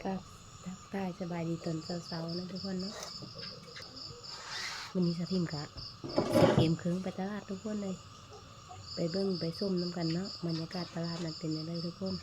ທັກ ທັກທາຍສະບາຍດີຕອນເຊົ້າໆ ເນາະທຸກຄົນເນາະ. ມື້ນີ້ສາວພິມກະຊິກຽມເຄື່ອງໄປຕະຫຼາດທຸກຄົນເອີຍ. ໄປເບິ່ງໄປຊົມນຳກັນເນາະ ບັນຍາກາດຕະຫຼາດນັ້ນເປັນແນວໃດທຸກຄົນ.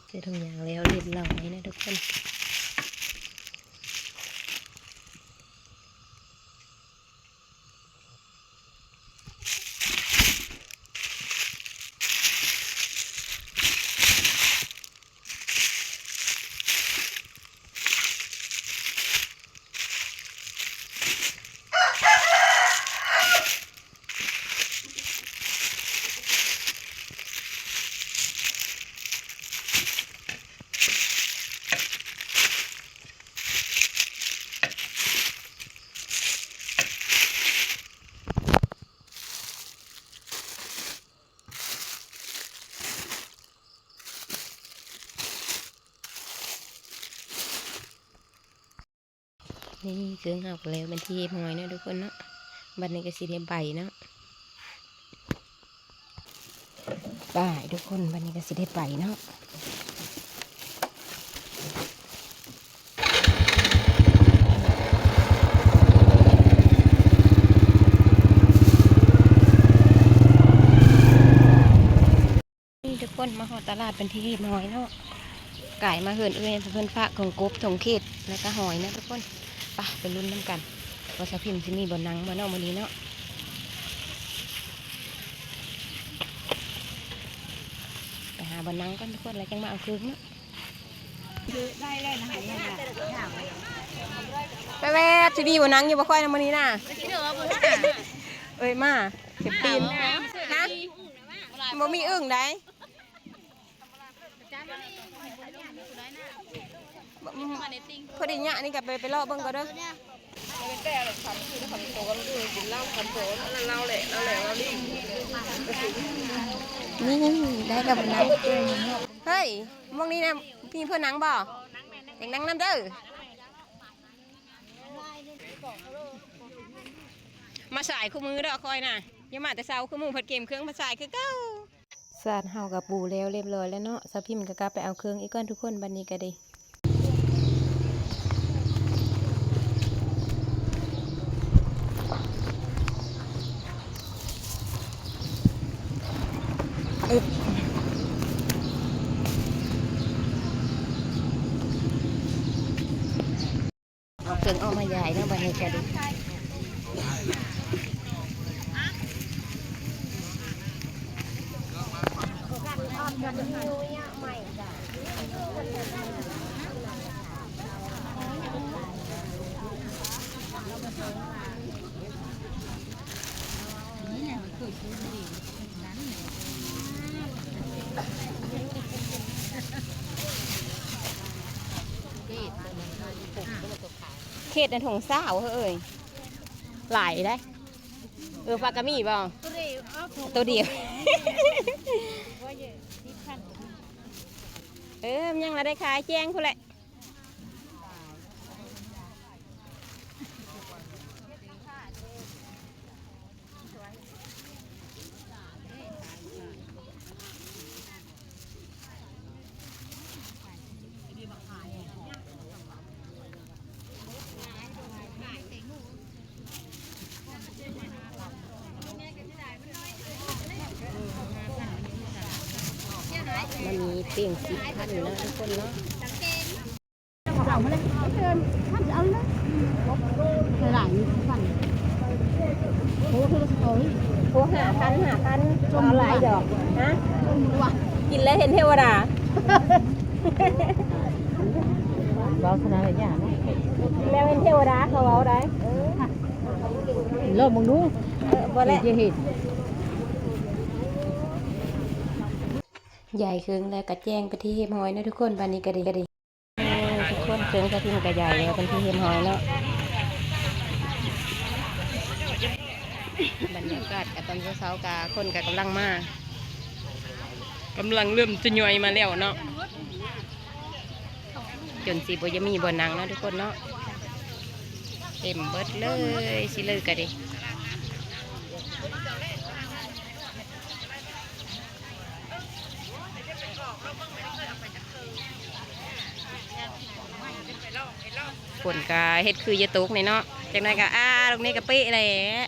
ໃສ່ຖົງຢາງແລ້ວລຽບຮ້ອຍນະທຸກຄົນ. ນີ້ເຄື່ອງເຮົາກະແລ້ວເປັນທີ່ຮຽບຮ້ອຍເນາະທຸກຄົນເນາະ. ບັດນີ້ກະຊິໄດ້ໄປເນາະ ໄປທຸກຄົນ ບັດນີ້ກະຊິໄດ້ໄປເນາະ. ນີ້ທຸກຄົນ ມາຮອດຕະຫຼາດເປັນທີ່ຮຽບຮ້ອຍເນາະ. ກາຍມາເຮືອນເອື້ອຍ ເພິ່ນຝາກຂອງກົບ ຖົງເຂດ ແລ້ວກະຫອຍເນາະທຸກຄົນ. ປະ ໄປລຸ້ນນຳກັນວ່າສາວພິມຊິມີບ່ອນນັ່ງບໍ່ເນາະມື້ນີ້ເນາະ. ໄປຫາບ່ອນນັ່ງກ່ອນທຸກຄົນ ແລ້ວຈັ່ງມາເອົາເຄື່ອງເນາະ. ໄປແວ່ ຊິມີບ່ອນນັ່ງຢູ່ບໍ່ຂ້ອຍນະມື້ນີ້ນະ. ເອີຍ ມາ ເຈັບຕີນນະ. ບໍ່ມີອຶ່ງໃດ. ພໍດີຍະນີ້ກະໄປ ໄປເລາະເບິ່ງກ່ອນເດີ. ນີ້ໄດ້ແລ້ວບໍ່ນະ. ເຮີ້ຍ ໝ່ອງນີ້ນະ ມີເພິ່ນນັ່ງບໍ່? ຢາກນັ່ງນຳເດີ. ມາສາຍຄູ່ມື້ດອກຂ້ອຍນະ. ຢ່າມາແຕ່ເຊົ້າ ຄູ່ມື້ພັດກຽມເຄື່ອງມາສາຍຄືເກົ່າ. ສາດເຮົາກະປູແລ້ວລຽບຮ້ອຍແລ້ວເນາະ. ສາວພິມກະກັບໄປເອົາເຄື່ອງອີກກ່ອນທຸກຄົນ ບັດນີ້ກະເດ. ເອົາເຄື່ອງອອກມາຢາຍເນາະ ບັດນີ້ກະດີ. ເ ເຮັດໃນຖົງຊາວເຮີ້ຍ ຫຼາຍເດ້. ເອີ ຟັກກະມີບໍ່? ໂຕດຽວ ເອົາຖົງ ໂຕດຽວ ເອີ ມັນຍັງລະໄດ້ຂາຍແຈ້ງພຸ້ນແຫຼະ. ມັນມີເປັງສິບພັນເນາະ ທຸກຄົນເນາະ. ເອົາມາເລີຍ ເອີ ເອົາເລີຍ ຫຼາຍພັນ ໂອ້ ຄືສະຕໍຣີ ໂອ້ ຫ້າພັນ ຫ້າພັນ ເອົາຫຼາຍດອກ ຮະ ກິນແລ້ວເຫັນເທວະດາ ເວົ້າຊະນະ ເຫັນຫຍັງ ແລ້ວເຫັນເທວະດາ ເຂົາເວົ້າໄດ໋ ເອີ ລອງເບິ່ງດູ ເອີ ບໍ່ແຫຼະ ຈະເຫັນ ຢາຍເຄິ່ງແລ້ວກະແຈ້ງເປັນທີ່ຮຽບຮ້ອຍເນາະ ທຸກຄົນ ບາດນີ້ກະດີ ກະດີ. ໂອ້ ທຸກຄົນ ເຄື່ອງກະຖິນກະຢາຍແລ້ວເປັນທີ່ຮຽບຮ້ອຍເນາະ. ບັນຍາກາດກະຕອນເຊົ້າໆ ກະຄົນກະກຳລັງມາ ກຳລັງເລີ່ມທະຍອຍມາແລ້ວເນາະ ຈົນຊິບໍ່ຢາກມີບ່ອນນັ່ງເນາະ ທຸກຄົນເນາະ ເຕັມເບິດເລີຍ ຊິເລີກະດີ. ຝົນກະເຮັດຄືຈະຕົກນີ້ເນາະ ຈັກໜ້ອຍກະ ອາ ລູກນີ້ກະເປະແຫຼະ.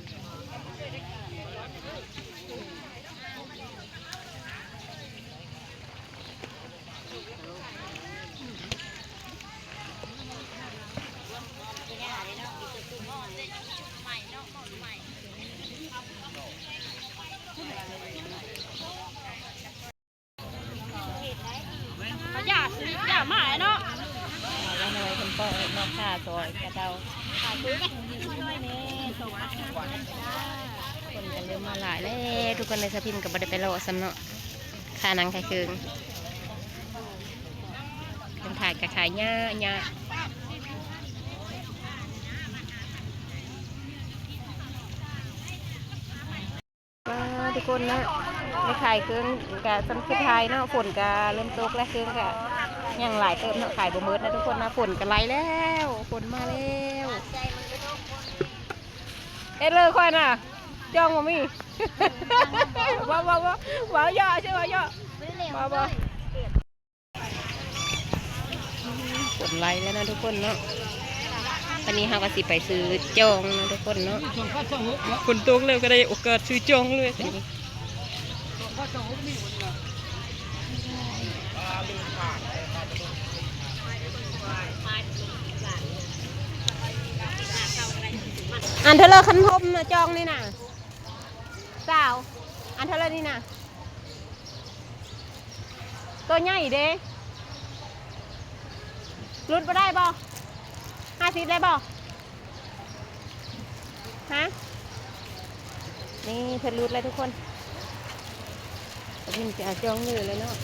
ເຂົາຢາກຊື້ຢາກມາເນາະ ລານ້ອຍເພິ່ນກໍເຮັດນອກທ່າຊ່ອຍຂະເຈົ້າ ຄົນກໍເລີ່ມມາຫຼາຍແລ້ວ ທຸກຄົນເອີຍ ສາວພິມກໍບໍ່ໄດ້ໄປເລາະຊ້ຳເນາະ ຄານັ່ງຂາຍເຄື່ອງ ເພິ່ນຂາຍກໍຂາຍຍາກໆ. ວ້າ ທຸກຄົນເນາະ ໄດ້ຂາຍເຄື່ອງກະສ່ຳສຸດທ້າຍເນາະ ຝົນກະເລີ່ມຕົກແລ້ວ ເຄື່ອງກະຍັງຫຼາຍເຕີບເນາະ ຂາຍບໍ່ໝົດນະທຸກຄົນນະ ຝົນກະໄລ່ແລ້ວ ຝົນມາແລ້ວ ເຮັດເລີຍຂ້ອຍນະ ຈ້ອງບໍ່ມີ ເວົ້າ ເວົ້າ ເວົ້າ ເວົ້າເຍາະ ຊື່ເວົ້າເຍາະ ເວົ້າ ເວົ້າ. ຝົນໄລ່ແລ້ວນະທຸກຄົນເນາະ ບາດນີ້ເຮົາກໍຊິໄປຊື້ຈອງນະທຸກຄົນເນາະ ຝົນຕົກແລ້ວກໍໄດ້ໂອກາດຊື້ຈອງເລີຍ ອັນເທົ່າໃດຄັນຫົ່ມນະ ຈອງນີ້ນະ ຊາວ ອັນເທົ່າໃດນີ້ນະ? ໂຕໃຫຍ່ເດ້ ຫຼຸດບໍ່ໄດ້ບໍ່? ຫ້າສິບໄດ້ບໍ່? ຮະ? ນີ້ເພິ່ນຫຼຸດແລ້ວທຸກຄົນ ຕາພິມຊິເອົາຈອງມືແລ້ວເນາະ.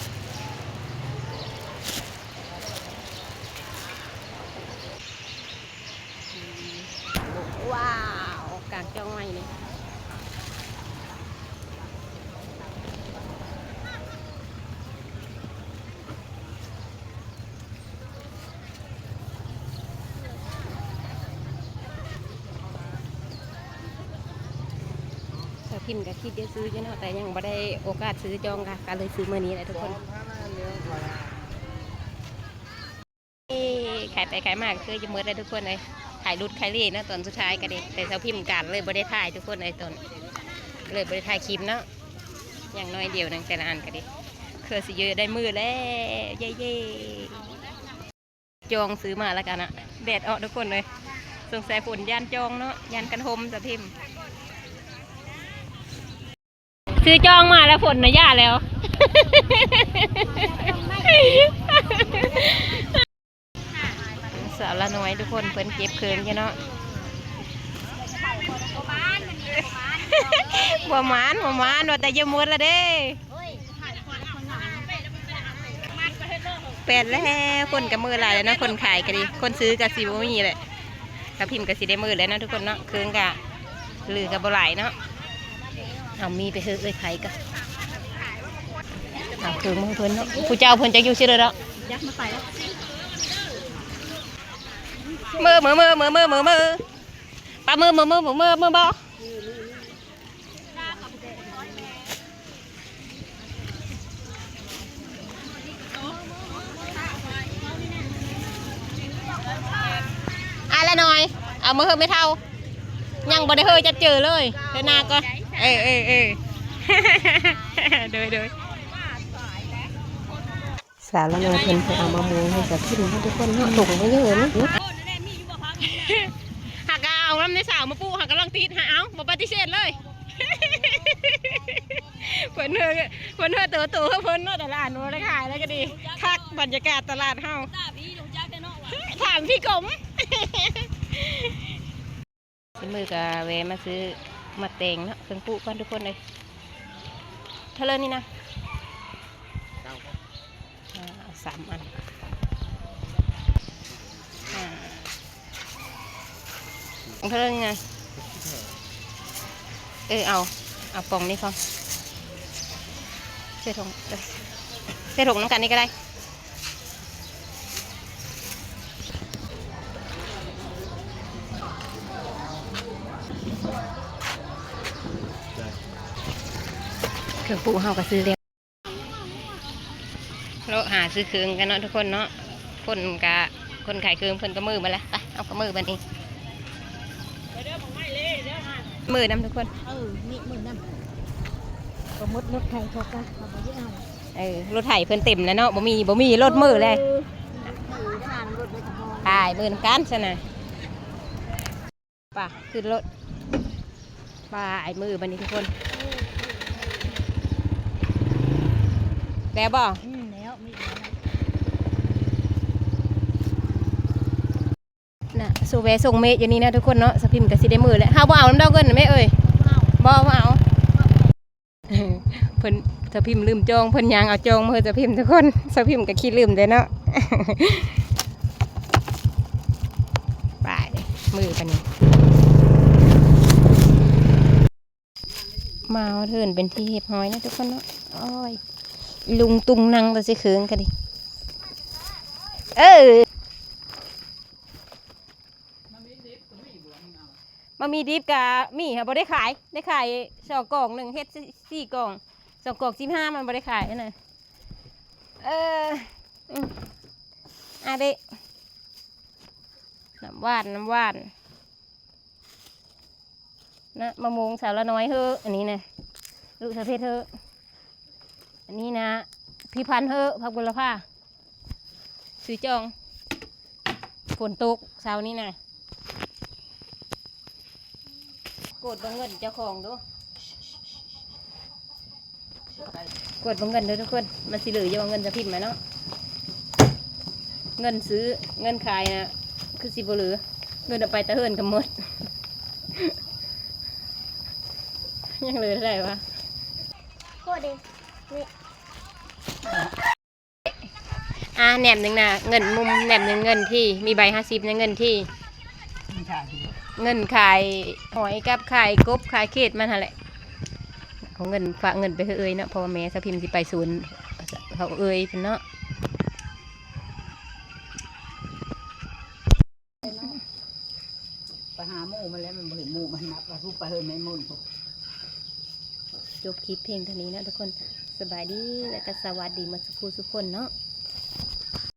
ວ້າວ ກາງຈ້ອງໃໝ່ນີ້ ສາວພິມກໍຄິດຈະຊື້ຢູ່ເນາະ ແຕ່ຍັງບໍ່ໄດ້ໂອກາດຊື້ຈອງ ກໍ ກໍເລີຍຊື້ມື້ນີ້ແຫຼະທຸກຄົນ. ເອີ ຂາຍໄປຂາຍມາກໍຄືຈະໝົດແລ້ວທຸກຄົນເອີຍ ຂາຍຫຼຸດຂາຍເລເນາະ ຕອນສຸດທ້າຍກໍດີ ແຕ່ສາວພິມການເລີຍບໍ່ໄດ້ຖ່າຍທຸກຄົນເອີຍ ຕອນ ເລີຍບໍ່ໄດ້ຖ່າຍຄລິບເນາະ ຢ່າງໜ້ອຍດຽວໜຶ່ງແຕ່ລະອັນກໍດີ ເຄືອຊິເຢີໄດ້ມື້ແລ້ວ ເຢ້ໆ. ຈອງຊື້ມາແລ້ວກັນນະ ແດດອອກທຸກຄົນເອີຍ ສົງໄສຝົນຢ້ານຈອງເນາະ ຢ້ານກັນຫົ່ມສາວພິມ. ຊື້ຈອງມາແລ້ວ ຝົນນະຢ່າແລ້ວ ສາວລານ້ອຍທຸກຄົນ ເພິ່ນເກັບເຄື່ອງຢູ່ເນາະ ບໍ່ໝານ ບໍ່ໝານ ວ່າແຕ່ຢ່າໝົດລະເດ້. ແປດແລ້ວ ຄົນກໍເມີຫຼາຍແລ້ວເນາະ ຄົນຂາຍກໍດີ ຄົນຊື້ກໍຊິບໍ່ມີແຫຼະ. ກະພິມກະຊິໄດ້ມື້ແລ້ວເນາະທຸກຄົນເນາະ ເຄື່ອງກະຫຼືກະບໍ່ຫຼາຍເນາະ. ເອົາມີໄປເຮີເອີຍໄຜກະ ເອົາເຄື່ອງມາໃຫ້ເພິ່ນເນາະ ຜູ້ເຈົ້າເພິ່ນຈັກຢູ່ຊິເດີເນາະ. ເມືອ ເມືອ ເມືອ ເມືອ ເມືອ ເມືອ ປາເມືອ ເມືອ ເມືອ ເມືອ ເມືອ ເມືອບໍ່? ອາລະໜ້ອຍ ເອົາມາເຮີແມ່ເຖົ້າ ຍັງບໍ່ໄດ້ເຮີຈັກເຈີເລີຍ ເຮີໜ້າກ່ອນ. ເອີ ເອີ ເອີ ໂດຍ ໂດຍ. ສາວລະນ້ອຍເພິ່ນໄປເອົາມະມ່ວງໃຫ້ສາວພິມເນາະທຸກຄົນເນາະ ຖົງມາເຍີະເນາະ. ຫາກະເອົານຳໃນສາວມາປູກ ຫາກະລັງຕິດ ຫາເອົາ ບໍ່ປະຕິເສດເລີຍ. ເພິ່ນເຮີ ເພິ່ນເຮີໂຕໂຕເພິ່ນເນາະ ຕະຫຼາດບໍ່ໄດ້ຂາຍແລ້ວກະດີ. ຄັກບັນຍາກາດຕະຫຼາດເຮົາ ຖາມພີ່ກົມ. ຊິມື້ກະແວະມາຊື້ໝາກແຕງເນາະ ເຄື່ອງປູກກ່ອນທຸກຄົນເອີຍ. ເທົ່າເລີນີ້ນະ? ອ່າ ເອົາສາມອັນ ອ່າ ເທົ່າເລີນີ້ນະ? ເອີ ເອົາ ເອົາປ່ອງນີ້ພໍ ໃສ່ຖົງ ເອີ ໃສ່ຖົງນຳກັນນີ້ກະໄດ້. ເຄື່ອງປູກເຮົາກະຊື້ແລ້ວ ເລາະຫາຊື້ເຄື່ອງກັນເນາະທຸກຄົນເນາະ. ຄົນກະ ຄົນຂາຍເຄື່ອງເພິ່ນກະເມືອໝົດແລ້ວ. ໄປ ເຮົາກະເມືອບັດນີ້ ເມືອນຳທຸກຄົນ. ເອີ ມີເມືອນຳ ກະໝົດລົດໄຖເຂົາກະ ເຂົາບໍ່ໄດ້ເອົາ. ເອີ ລົດໄຖເພິ່ນເຕັມແລ້ວເນາະ ບໍ່ມີ ບໍ່ມີລົດເມືອແລ້ວ. ເອີ ລົດໄຖ ຂາຍເມືອນຳກັນຊັ້ນນະ. ໄປ ຂຶ້ນລົດ ໄປ ເມືອບັດນີ້ທຸກຄົນ. ແລ້ວບໍ່? ອືມ ແລ້ວ ມີອີກແລ້ວ. ນະ ໂຊແວສົ່ງເມດຢູ່ນີ້ນະທຸກຄົນເນາະ. ສາວພິມກະຊິໄດ້ມື້ແລ້ວ ເຮົາບໍ່ເອົານຳດອກເງິນນະແມ່ເອີຍ. ບໍ່ ບໍ່ເອົາ ເພິ່ນ ສາວພິມລືມຈອງ ເພິ່ນຍ່າງເອົາຈອງມາໃຫ້ສາວພິມທຸກຄົນ. ສາວພິມກະຂີ້ລືມແດ່ເນາະ. ໄປ ມື້ປານນີ້ ມາຮອດເຮືອນເປັນທີ່ຮຽບຮ້ອຍນະທຸກຄົນເນາະ. ໂອ້ຍ ລຸງຕຸງນັງຕາຊິເຄີງກະດີ ເອີ. ໝາກມີດິບກະມີຫາ ບໍ່ໄດ້ຂາຍ ໄດ້ຂາຍສອງກ່ອງໜຶ່ງ ເຮັດສີ່ກ່ອງ ສອງກ່ອງສິບຫ້າ ມັນບໍ່ໄດ້ຂາຍຫັ້ນນະ. ເອີ ອືມ ອາເດະ ນ້ຳຫວານ ນ້ຳຫວານ. ນະ ມະມ່ວງສາວລະນ້ອຍເຮີ ອັນນີ້ນະ ລູກສາວເພັດເຮີ ອັນນີ້ນະ ພີ່ພັນເຮີ ຜັກບຸນລະພາ ຊື້ຈອງ. ຝົນຕົກເຊົ້ານີ້ນະ ກວດເບິ່ງເງິນເຈົ້າຂອງດູ ກວດເບິ່ງເງິນເດີທຸກຄົນ ມັນຊິເຫຼືອຢູ່ບໍ່ເງິນສາວພິມມາເນາະ. ເງິນຊື້ ເງິນຂາຍນະ ຄືຊິບໍ່ເຫຼືອ ເງິນເອົາໄປຕາເຮືອນກະໝົດ. ຍັງເຫຼືອເທົ່າໃດວະ? ໂຄດເດ ນີ້ ອ່າ ແໜບໜຶ່ງນະ ເງິນມຸມ ແໜບໜຶ່ງເງິນທີ່ ມີໃບຫ້າສິບນະ ເງິນທີ່ ເງິນຂາຍຫອຍກັບຂາຍກົບ ຂາຍເຂດມັນຫັ້ນແຫຼະ. ເອົາເງິນ ຝາກເງິນໄປໃຫ້ເອື້ອຍເນາະ ເພາະວ່າແມ່ສາວພິມຊິໄປສວນເຂົາເອື້ອຍເພິ່ນເນາະ. ໄປຫາໝູ່ມັນແລ້ວ ມັນບໍ່ເຫັນໝູ່ມັນ ນັບວ່າຜູ້ໄປເຮືອນແມ່ມົນພຸ້ນ. ຈົບຄລິບພຽງເທົ່ານີ້ເນາະທຸກຄົນ ສະບາຍດີ ແລະກະສະຫວັດດີໝົດສູ່ຜູ້ສູ່ຄົນເນາະ.